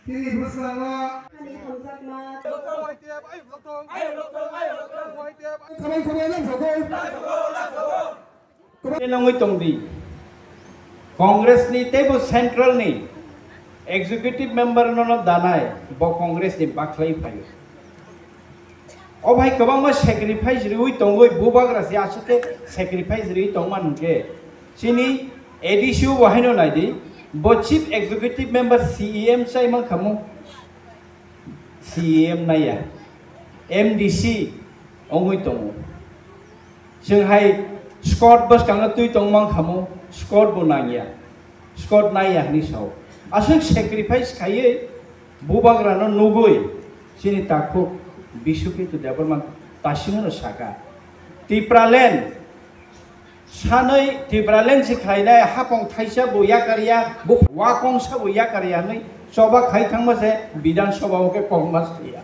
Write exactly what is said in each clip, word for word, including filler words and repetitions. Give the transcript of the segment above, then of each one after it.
Chini bwskango. Ani hamjakma. Khamai khamai lang sago. Nongwi tongdi. Congress ni teibo central ni executive member nono danai, bo Congress ni bakhlai phaio. O bai kwbangma sacrifice riwi tongwi bubagra se aswk khe sacrifice riwi tongma hwnkhe chini A D C o bo haino naidi, bo chief executive member C E M chai mankha mo. C E M naiya, M D C wngwi tongo. Chwng hai Scott bwskango twi tong mankha mo, Scott bo nangya, Scott naiya hwnwi sao. Aswk sacrifice khaiwi bubagrano nugwi chini takhuk Biswakirti Debbarma tasingano saka, Tipraland sanwi Tipraland se khlainai hapong thaisa bo yakarya, bo wakong sa bo yakarya hwnwi choba khai thangma se Bidhan Sabha o khe kokma saya.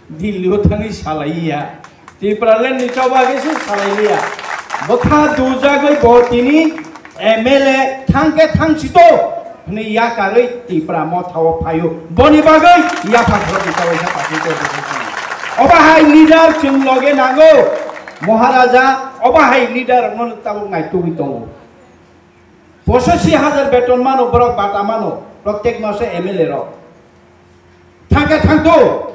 Delhi o thangwi salaiya. Tipraland ni choba khe se salaiya. Bwkha dujagwi bo tini M L A thang khe thang sito hwnwi yakarwi Tipra Motha o phaio. Boni bagwi yapha khoroknwi kawaisa party khe. Oba hai leader chwng loge nango. Maharaja, oba hai leader rokno tabuk naitugwi tongo. Pochashi hajar beton mano borok, bata mano, prottek mase M L A rok. Thangkhe thangto,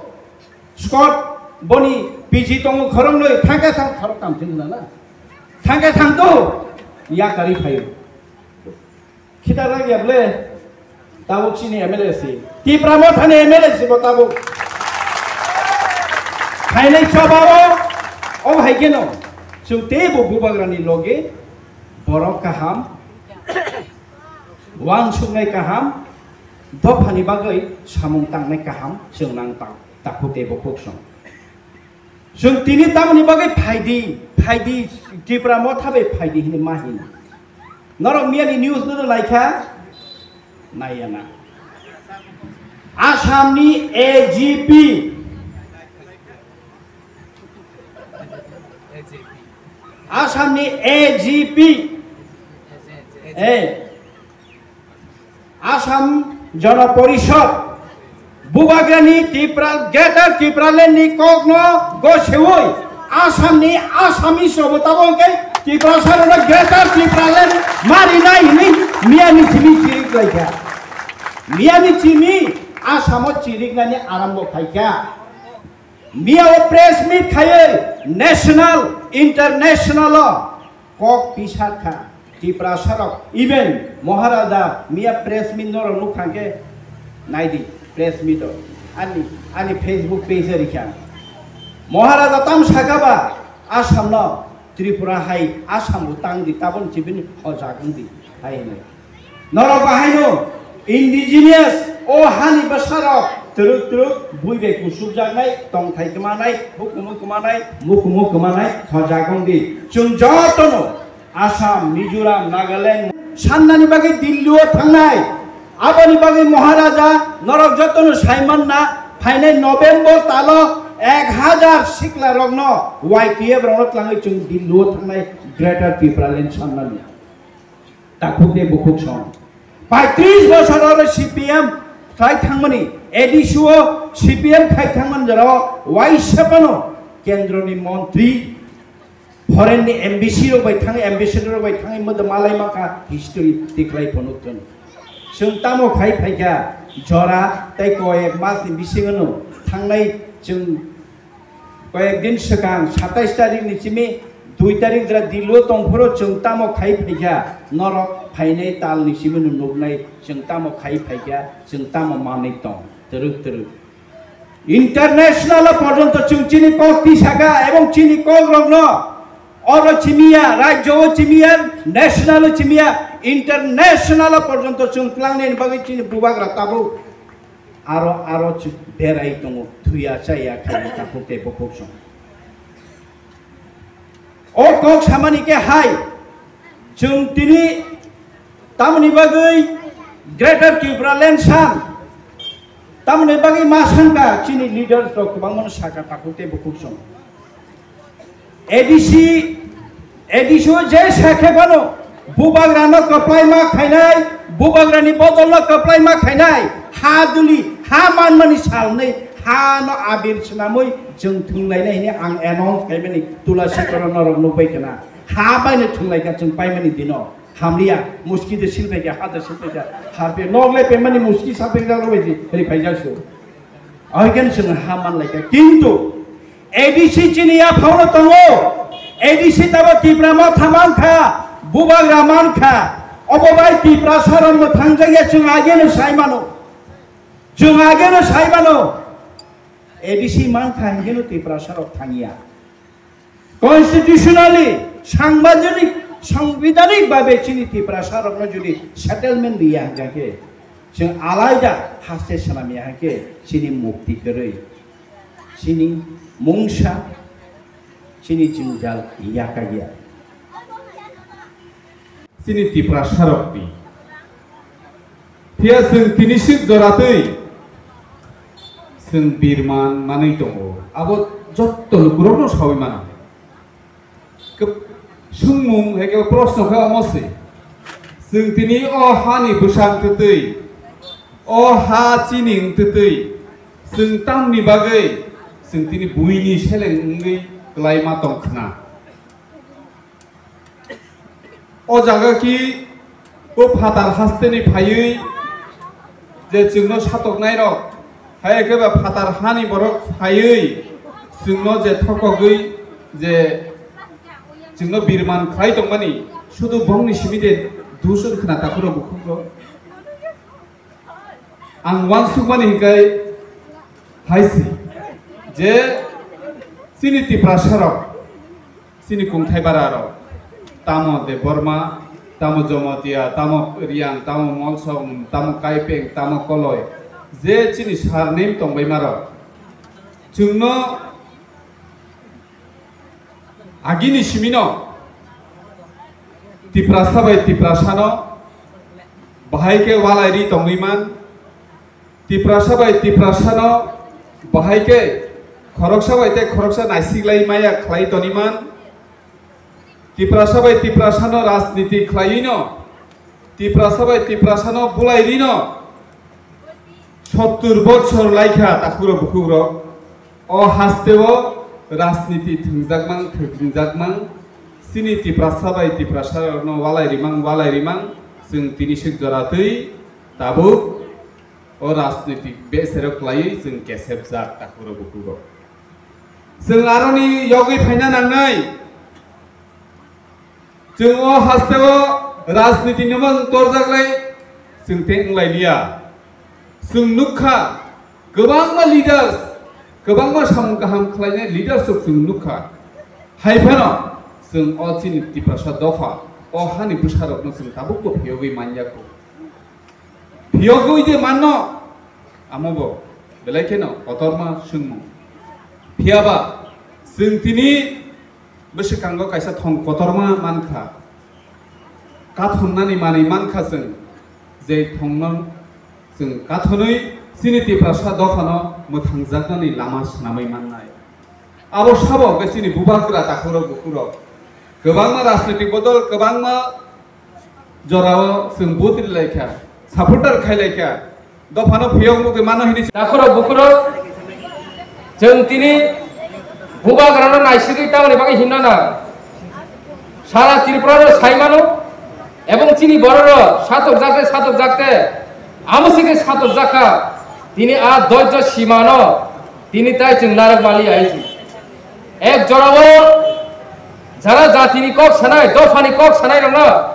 Scott boni P G tongo khoroknwi, thangkhe thang khoroktham thwngna na. Thangkhe thangto, yakarwi phaio. Khita ragya ble, tabuk chini M L A si. Tipra Mothani M L A si bo tabuk. Khainai chobao, o hai keno. Chwng teibo bubagrani loge, borok kaham, wansuknai kaham, dophani bagwi samung tangnai kaham, chwng nang tang, takhuk teibo khuksong. Chwng tini tamoni bagwi phaidi, phaidi, Tipra Motha bai phaidi hwnwi ma hino. Norok miyani news no naikha? Naiya na. Assamni A G P, Assamni A G P, eh, Assam Jana Parishad, bubagrani Tipra, Greater Tipraland ni kokno goseui Assam ni Assamese rok bo tabuk khe Tiprasa rokno Greater Tipraland marinai hwnwi miyani simi chirik laikha. Miyani simi Assam o chiriknani arambo khaikha. Miya o press meet khaiwi national, international o kok pisar kha Tiprasa rok. Even Maharaja miya press meet norok nuk thang khe naidi press meet o ani, ani Facebook page o rikha. Maharaja tam saka ba Assam no Tripura hai Assam bo tang di tabon chibini hojak wng di hai hinwi. Norok bahaino indigenous o hani bwsarok twrwk twrwk bui bai kusubjaknai, tongthai kwmanai, hukumu kwmanai, mukumu kwmanai hojak wng di. Chwng jotono Assam, Mizoram, Nagaland sannani bagwi Delhi o thangnai. Aboni bagwi Maharaja norok jotono saimanna phainai November talo ek hajar sikla rokno Y T F rokno twlangwi chwng Delhi o thangnai Greater Tipraland sannani. Takhuk tei bukhuk song. Paitris bosor oro C P M khai thangmani, A D C o C P M khai thangmani jorao waisa phano kendroni montri, foreign ni M B C rok bai thangwi, ambassador rok bai thangwi modo malai makha history tiklai phano thung. Chwng tamo khai phaikha jora tei koyek mas ni bisingo no thangnai chwng Koyek din swkang satais tarik ni simi dui tarik jora Dillo tongphuru chwng tamo khai phaikha, norok phainai tal ni simi no nuknai chwng tamo khai phaikha, chwng tamo manwi tong twrwk twrwk. International o porjonto chwng chini kok tisaka ebong chini kok rokno oro chimiya, rajyo o chimiya, national o chimiya, international o porjonto chwng twlangnai ni bagwi chini bubagra tabuk aro aro chwng berai tongo, thuya chaya khaini takhuk tei bukhuk song. O kok samani khe hai, chwng tini tamoni bagwi Greater Tipraland san, tamoni bagwi ma sanka chini leaders rok kwbangma no saka takhuk tei bukhuk song. A D C, A D C o je sakhe phano bubagrano kwplai ma khainai, bubagrani bodolno kwplai ma khainai, ha duli, Ha manmani salnwi hano abir swnamwi chwng thwnglainai hwnwi ang announce khaimani Tulasi Koron norok nukbai khna. Ha baino thwnglaikha chwng paimani dino. Hamliya, muski de silphaikha, ha de silphaikha. Harpe nok le pemani muski saphaikha rok bai di, ri phaijak su. Oiken chwng ha manlaikha. Kintu A D C chini yaphangno tongo. A D C tabo Tipra Motha mankha, Bubagra mankha. Obo bai Tiprasa rok mwthangjakya chwng ageno sai mano. Chwng ageno sai mano. A D C mankha hingkeno Tiprasa rok thangya. Constitutionally, sangbidanik, sangbidanik babe chini Tiprasa rokno jodi settlement riya hingkha khe, chwng alaida haste swnamya hingkhe chini mukti kwrwi. Chini mungsa, chini jwngjal yakagya. Chini Tiprasa rokni. Phiya chwng tini swk joratwi chwng birman manwi tongo. Abo jotto lukurokno sawi mano. Kep-, swngmung hai khe proshno khe omo se. Chwng tini o hani bwsang twtwi, o ha chini wng twtwi, chwng tamni bagwi chwng tini buini seleng wngwi kwlai ma tong khna. O jaga ki bo phatar hasteni phaiwi je chwngno satoknairok, hai khe ba phatar hani borok phaiwi chwngno je thokogwi je chwngno birman khlai tongmani, sudu bongni simi de dusun khna takhuro bukhukro. Ang uansukmani hingkai hai si je chini Tiprasa rok, chini kungthai bara rok, tamo Debbarma, tamo Jomotia, tamo Riang, tamo Molsom, tamo Kaipeng, tamo Koloi, je chini surname tongbaima rok, chwngno agini simino Tiprasa bai Tiprasano bahai khe walai ri tongwi man, Tiprasa bai Tiprasano bahai khe khoroksa bai tei khoroksa naisiklai maya khlai toni man, Tiprasa bai Tiprasano rajniti khlaiwino, Tiprasa bai Tiprasano bulai rino, sottur bochor laikha takhuro bukhukrok. O hasteo rajniti thwngjakmang, thwngjakmang, chini Tiprasa bai Tiprasarokno walai rimang, walai rimang, chwng tini swk jora twi tabuk o rajniti besero khlaiwi chwng kesepjak takhuro bukhukrok. Chwng aroni yogwi phaina nangnai. Chwng o hasteo rajniti no mang torjak lai chwng tei wng lai liya. Chwng nukha kwbangma leaders, kwbangma samung kaham khlainai leaders rok chwng nukha. Hai phano chwng o chini Tiprasa dopha o hani bwsarokno chwng tabukbo phiyogwi manya kho. Phiyogwi de manno, amo bo belai kheno kotorma swngmung. Phiyaba chwng tini bwswkango kaisa thong kotorma mankha. Kathonnani manwi mankha chwng, je thongno chwng kathonwi chini Tiprasa dophano mwthangjaknani lama swnamwi mannai. Abo sabo hwnkhe chini bubagra takhurok bukhurok. Kwbangma rajnitik bodol, kwbangma jorao chwng vote ri lai kha, supporter khai lai kha, dophano phiyok mugwi mano hini. Takhurok bukhurok, chwng tini bubagrano naisigwi tamoni bagwi hinna na. Sara Tripura no sai mano, ebong chini borok rok satok jakte, satok jakte, amo sike satok jakha, tini a doijo simano, tini tai chwng narwk mali aisi. Ek jorao jara jatini kok sanai, dophani kok sanai rokno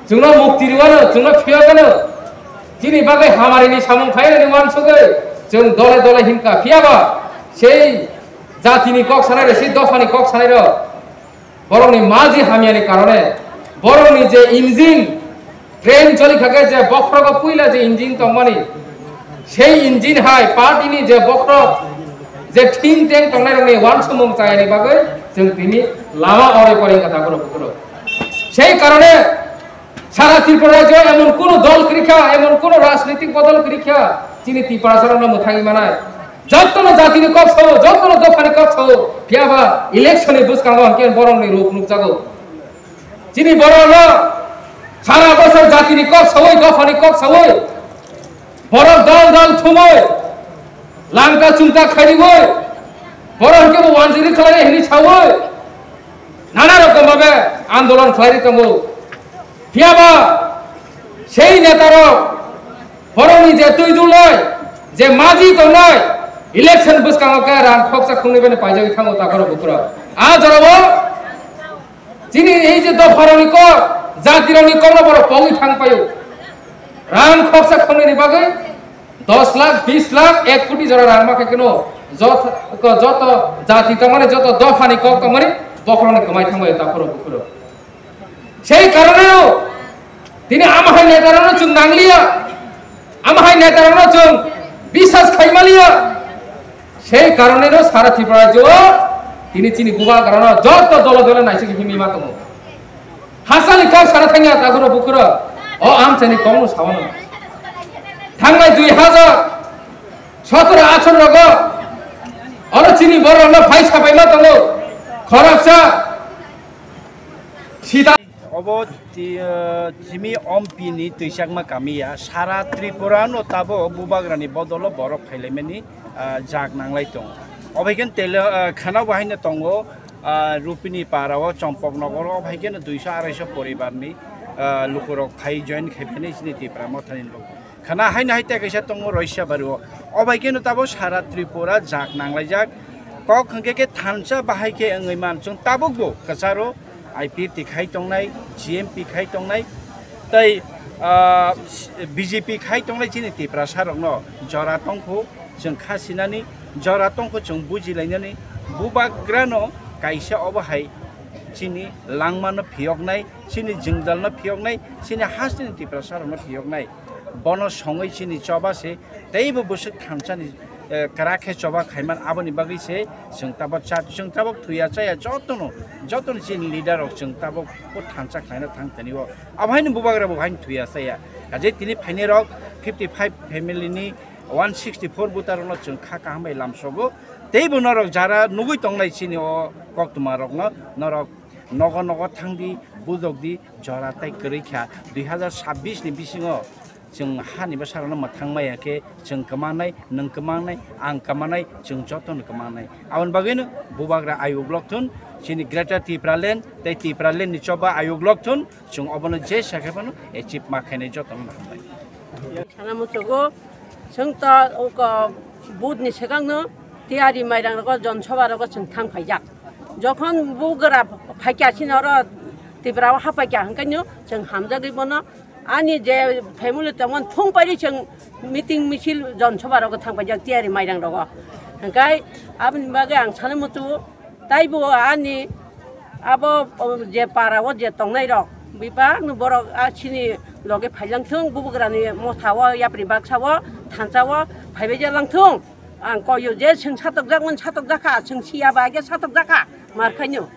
chwngno mukti rwano, chwngno phiyogano, chini bagwi hamarini samung khainani uansugwi chwng dole dole hinkha. Phiyaba sei jatini kok sanai rok, sei dophani kok sanai rok, borokni maji hamyani karone, borokni je engine, train choli kha khe je bokhrogo puila je engine tongmani, sei engine hai party ni je bokhro, je thing teng tongnai rokni uansukmung chayani bagwi chwng tini lama ore pore wngkha takhurok bukhurok. Sei karone sara Tripura rajyo emon kuno dol kwrwi kha, emon kuno rajnitik bodol kwrwi kha, chini Tiprasa rokno mwthangwi manai. Jottono jatini kok sao, jottono dophani kok sao, phiyaba election ni bwskango hwnkhe borokni ruk nukjago. Chini borokno sara bosor jatini kok sawi, dophani kok sawi, borok dal dal thumwi, Langta chungta khairiwi, borok kebo wanjiri khlai hini sawi, nana rokom babe andolon khlai tongo. Phiyaba sei netarok borokni je twi dulnai, je maji tongnai, election bwskango khe rang khoksa khungnwi bene paijagwi thango takhoro bukhuro. A jorao chini ei je dopharokni kok, jatirokni kokno borok pogwi thang paio. Rang khoksa khungnwini bagwi dos lakh, bis lakh, ek koti jora rang ma khe kheno joto, joto jati tongmani, joto dophani kok tongmani bokhorokni kwmai thangbai takhoro bukhuro. Sei karoneno tini ama hai netarokno chwng nangliya, ama hai netarokno chwng biswas khaimaliya. Sei karoneno sara Tripura rajyo tini chini bubagrano joto dole dole naisik himwi ma tongo. Hasali kok sana thangya takhoro bukhuro o amchaini kokno sawano. Thangnai dui hajar sotoro atharo rogo oro chini borokno phai sapaima tongo. Khoroksa sita. Obo ti-, eh, Jimmy Ompi ni twichakma kamiya sara Tripura no tabo bubagrani bodolo borok phailaimani, ah, jak nanglai tongo. Obo hai khe tele, ah, khana bo haino tongo, ah, Rupini para o Chompok nogor o hai khe duiso araisa poribar ni, ah, lukurok phai join khai phani chini Tipra Mothani lukurok. Khana haino hai tei kaisa tongo Roisya Bari o. O bai kheno tabuk sara Tripura jak nanglaijak. Kok hwnkhe khe thansa bahai khe wngwi man. Chwng tabuk bo kwcharo I P F T khai tongnai, G M P khai tongnai, tei, ah, B J P khai tongnai chini Tiprasa rokno jora tongkhu chwng kha sinani, jora tongkhu chwng bujilainani, bubagrano kaisa obo hai chini langmano phiyoknai, chini jwngjalno phiyoknai, chini hasteni Tiprasa rokno phiyoknai. Bono songwi chini choba se teibo bwswk thansani, eh, kwrak khe choba khaiman, aboni bagwi se chwng tabok cha, chwng tabok thuya chaya jotono, jotono chini leader rok chwng tabok bo thansa khlaina thang tani o. Abo haino bubagra bo haino thuya chaya. Kaje tini phainai rok fifty five family ni one sixty four voter rokno chwng kha kaham bai lamsogo. Teibo norok jara nugwi tongnai chini o koktwma rokno norok nogo nogo thangdi, bujokdi, jora tei kwrwi kha. Dui hazar sabbish ni bisingo chwng hani bwsarokno mwthang maya khe chwng kwmanai, nwng kwmanai, ang kwmanai, chwng jotono kwmanai. Aboni bagwino bubagra ayuk lok thun, chini Greater Tipraland tei Tipraland ni choba ayuk lok thun, chwng obono je sakhe phano achieve ma khainai jotono hambai. Sana muchugo, chwng to oko budni swkangno tiyari mairang rogo, jon soba rogo chwng thang phaijak. Jokhon bugra phaikya chini oro Tripura o hapaikya hwnkhe no chwng hamjagwi bono ani je family tongmani thung pairi chwng meeting misil jon soba rogo thang paijak tiyari mairang rogo. Hwnkhe aboni bagwi ang sana muchugo, taibo ani abo, o, je para o je tongnai rok bebak no borok a chini loge phailang thung, bubugrani motha o, yapri baksa o, thansa o phaibai je lang thung. Ang koyo je chwng satokjak mani satokjak kha, chwng siya ba ge satokjak kha, mar khaino.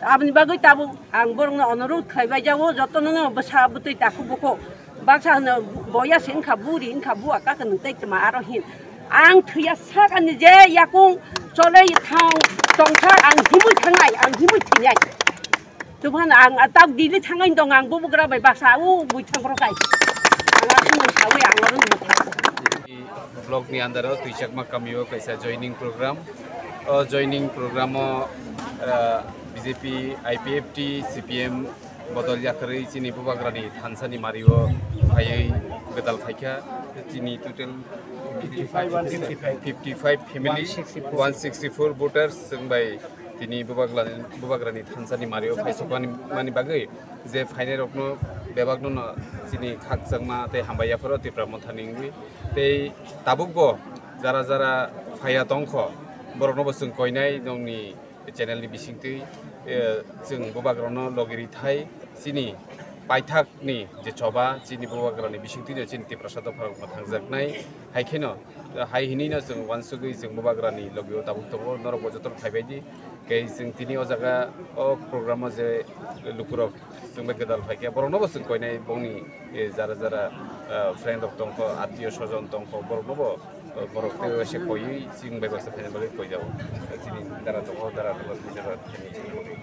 Aboni bagwi tabuk ang borokno onorot khlaibai jago, jotono no bwsa bwtwi takhuk bukhuk. Baksa hwno boya se wngkha, buri wngkha, bua kaka nwng tei tma aro hin. Ang thwiya sak ani je yakung cholei thang tongthak, ang himui thangnai, ang himui thinai. Tubhan ang a tak Delhi thangai dong, ang bubugra bai baksa u bui thang rok ai. Ang a himui sawi ang aro himui thang. Block ni under o Twichakma kami o kaisa joining program. O joining program o, ah, B J P, I P F T, C P M bodol yakarwi chini bubagrani thansani mario phaiwi gwdal phaikha. Chini total fifty five family, one sixty four voters chwng bai tini bubagrani, bubagrani thansani mario phaisokmani, mani bagwi je phainai rokno bebakno no chini khakchangma tei hambai yapharo Tipra Mothani wngwi tei tabukbo jara jara phaiya tongkho borokno bo chwng koinai nongni channel ni bisingtwi, eh, chwng bubagrano logi rithai chini paithakni je choba chini bubagrani bisingtwino chini Tiprasa dopharokno thangjaknai. Hai kheno, hai hinino chwng uansugwi chwng bubagrani logio tabuk tongo, norokbo jotono phaibaidi. Kei chwng tini o jaga o programo je lukurok chwngbai gwdal phaikha, boroknobo chwng koinai bongni, eh, jara jara, eh, friend rok tongkho, attiyo sojon tongkho, boroknobo, eh, borok tei waisa koiwi chwngbai baksa phaina bagwi koijago. Chini dara tongo, dara tongo, dara thani.